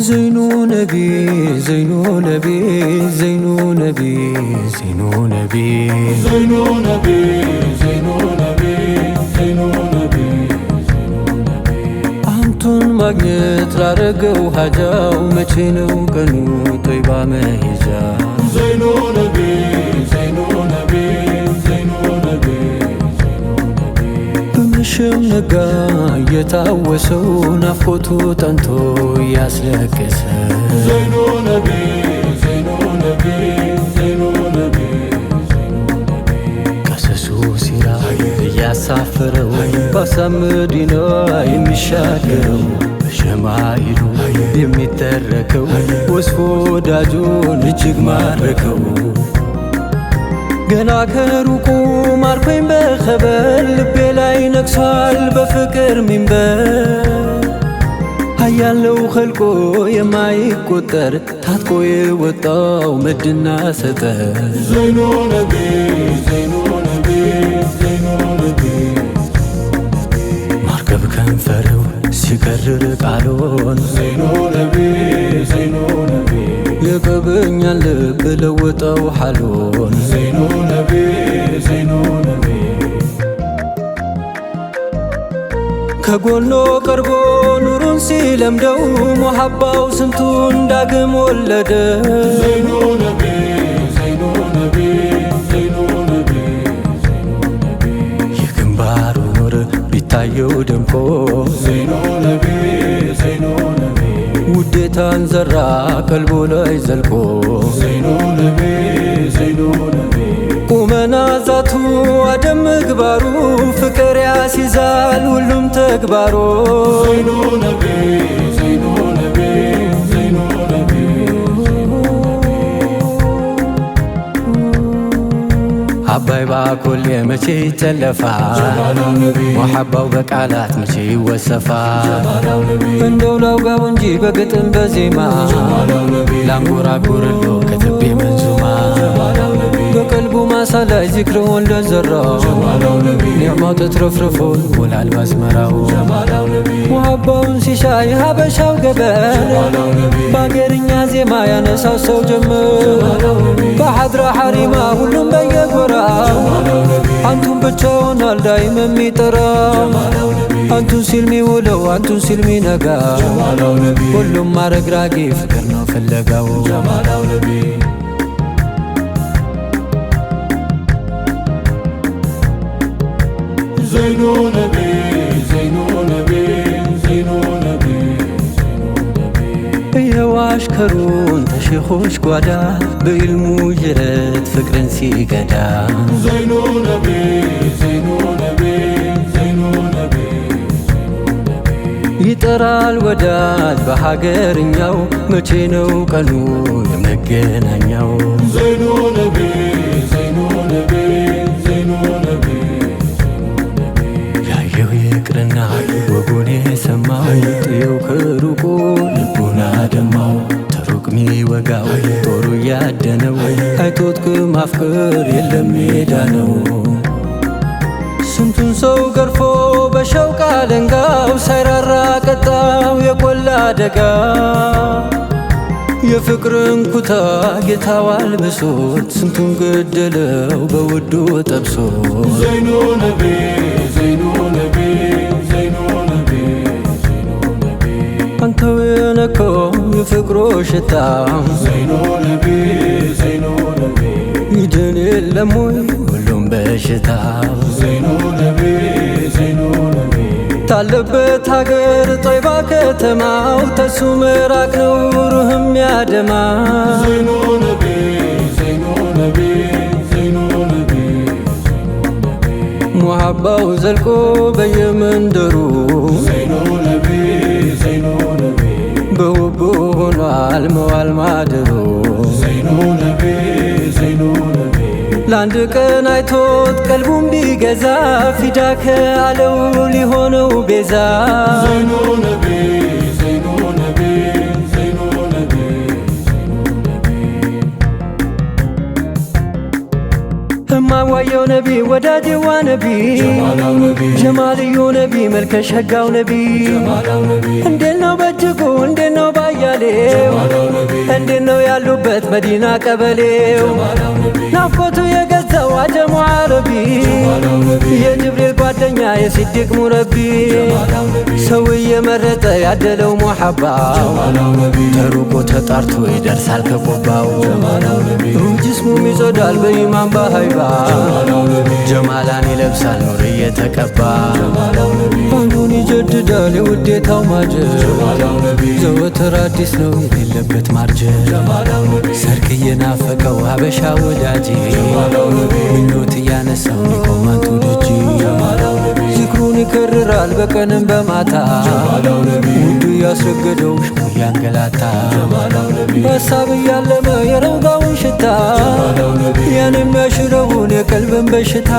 ዘይኑ ነቢ ዘይኑ ነቢ ዘይኑ ነቢ ዘይኑ ነቢ ዘይኑ ነቢ ዘይኑ ነቢ ዘይኑ ነቢ ዘይኑ ነቢ። አንቱን ማግኘት ላረገው ሀጃው መቼ ነው ቀኑ ጦይባ መሄጃ? ዘይኑ ነቢ ዘይኑ ነቢ ዘይኑ ነቢ ዘይኑ ነቢ። በመሸም ነጋ እየታወሰው ናፍቆቱ ጠንቶ እያስለቀሰ ዘይኑ ነቢ ዘይኑ ነቢ ዘይኑ ነቢ ዘይኑ ነቢ። ቀሰሱ ሲራ እያሳፈረው ባሳብ መዲና የሚሻገረው በሸማይሉ የሚተረከው ወስፎ ወዳጁን እጅግ ማረከው። ገና ከሩቁ ማርኮኝ በኸበር ልቤ ላይ ነግሷል በፍቅር ሚንበር። ሀያለው ኸልቆ የማይቆጠር ታጥቆ የወጣው መድና ሰጠር ዘይኑ ነቢ ዘይኑ ነቢ ዘይኑ ነቢ። ማርከብ ከንፈረው ሲከርር ቃሎን ዘይኑ ነቢ ዘይኑ ነቢ። የቀበኛን ልብ ለወጠው ሓሎን ዘይኑ ነቢ ዘይኑ ነቢ። ከጎኖ ቀርቦ ኑሩን ሲለምደው ሙሐባው ስንቱን ዳግም ወለደ። ዘይኑ ነቢ ዘይኑ ነቢ ዘይኑ ነቢ ዘይኑ ነቢ። የግንባሩ ኑር ቢታየው ደምቆ ዘይኑ ነቢ ዘይኑ ነቢ። ውዴታን ዘራ ቀልቡ ላይ ዘልቆ ዘይኑ ነቢ ዘይኑ ነቢ። ቁመና ዛቱ አደም ምግባሩ ፍቅር ያስይዛል ሁሉም ተግባሩ። ዘይኑ ነቢ ዘይኑ ነቢ ዘይኑ ነቢ ዘይኑ ነቢ። አባይ ባኮሌ መቼ ይጨለፋል? ጀማላው ነቢ ሙሐባው በቃላት መቼ ይወሰፋል? ጀማላው ነቢ እንደው ላውጋው እንጂ በግጥም በዜማ ጀማላው ነቢ ላንጎራጉርሎ ከትቤ መንዙማ ጀማላው ነቢ በቀልቡ ማሳ ላይ ዚክርውን ለዘራው ጀማላው ነቢ ኒዕማው ተትረፍርፎ ይሞላል ባዝመራው። ጀማላው ነቢ ሙሐባውን ሲሻ የሀበሻው ገበር ጀማላው ነቢ በአገርኛ ዜማ ያነሳው ሰው ጀምር ጀማላው ነቢ በሐድራ ሐሪማ ሁሉም በየጎራው ጀማላው ነቢ አንቱን ብቻውን አልዳይም የሚጠራው ጀማላው ነቢ አንቱን ሲል ሚውለው አንቱን ሲል ሚነጋ ጀማላው ነቢ ሁሉም አረግራጊ ፍቅር ነው ፍለጋው። ጀማላው ነቢ። ዘይኑ ነቢ ዘይኑ ነቢ ዘይኑ ነቢ ዘይኑ ነቢ። የዋሽከሩን ተሼኾች ጓዳ በኢልሙ ጅረት ፍቅርን ሲገዳ ዘይኑ ነቢ ዘይኑ ነቢ ዘይኑ ነቢ ዘይኑ ነቢ። ይጠራል ወዳጅ በሀገርኛው መቼ ነው ቀኑ የመገናኛው? ዘይኑ ነቢ ዘይኑ ነቢ ዘይኑ ነቢ ዘይኑ ነቢ። ያየው ይቅርና ወጉን የሰማው ጥየው ከሩቁ ልቡን አደማው ተሩቅ ሚወጋው ጦሩ እያደነው አይቶት ከማፍቀር የለም ሜዳ ነው። ስንቱን ሰው ገርፎ በሸውቅ አለንጋው ሳይራራ ቀጣው የቆላ አደጋ የፍቅርን ኩታ ጌታው አልብሶት ስንቱን ገደለው በውዱ ጠብሶት። ዘይኑ ነቢ ዘይኑ ነቢ ዘይኑ ነቢ ዘይኑ ነቢ። አንተው የነካው የፍቅሮ ሽታ ዘይኑ ነቢ ዘይኑ ነቢ። ይድን የለም ወይ ሁሉም በሽታ? ዘይኑ ነቢ ዘይኑ ነቢ። ታለበት ሀገር ጦይባ ከተማው ተሱ ምራቅ ነው ሩህም ያደማ። ዘይኑ ነቢ ዘይኑ ነቢ ዘይኑ ነቢ ዘይኑ ነቢ። ሙሐባው ዘልቆ በየመንደሩ ዘይኑ ነቢ ዘይኑ ነቢ። በውቡ ሆኗል መዋል ማደሩ። ዘይኑ ነቢ ዘይኑ ነቢ። ለአንድ ቀን አይቶት ቀልቡን ቢገዛ ፊዳ ከአለው ሊሆነው ቤዛ። ዘይኑ ነቢ ዘይኑ ነቢ ዘይኑ ነቢ ዘይኑ ነቢ። እማዋየው ነቢ ወዳጄዋ ነቢ ጀማላው ነቢ ጀማልዩ ነቢ መልከ ሸጋው ነቢ ጀማላው ነቢ እንዴት ነው በእጅጉ እንዴት ነው ባያሌ አያሌው፣ እንዴት ነው ያሉበት መዲና ቀበሌው? ናፍቆቱ የገዛው አጀሙ አረቢ፣ የጅብሪል ጓደኛ የሲዲቅ ሙረቢ፣ ሰው እየመረጠ ያደለው ሙሐባው፣ ተሩቆ ተጣርቶ ይደርሳል ከቆባው። ጅስሙም ይጸዳል በኢማን በሃይባ፣ ጀማላን ይለብሳል ኑር እየተቀባ። አንዱን ይጀድዳል የውዴታው ማጀብ፣ ዘወትር አዲስ ነው የሌለበት ማርጀት። ሰርክ እየናፈቀው ሀበሻ ወዳጄ፣ ምኞት እያነሳው ሊቆማንቱ ደጅ፣ ዚክሩን ይከርራል በቀንም በማታ፣ ውዱ እያስረገደው ሽሙ እያንገላታ። በሀሳብ እያለመ የረውዳውን ሽታ፣ ያን የሚያሽረውን የቀልብን በሽታ።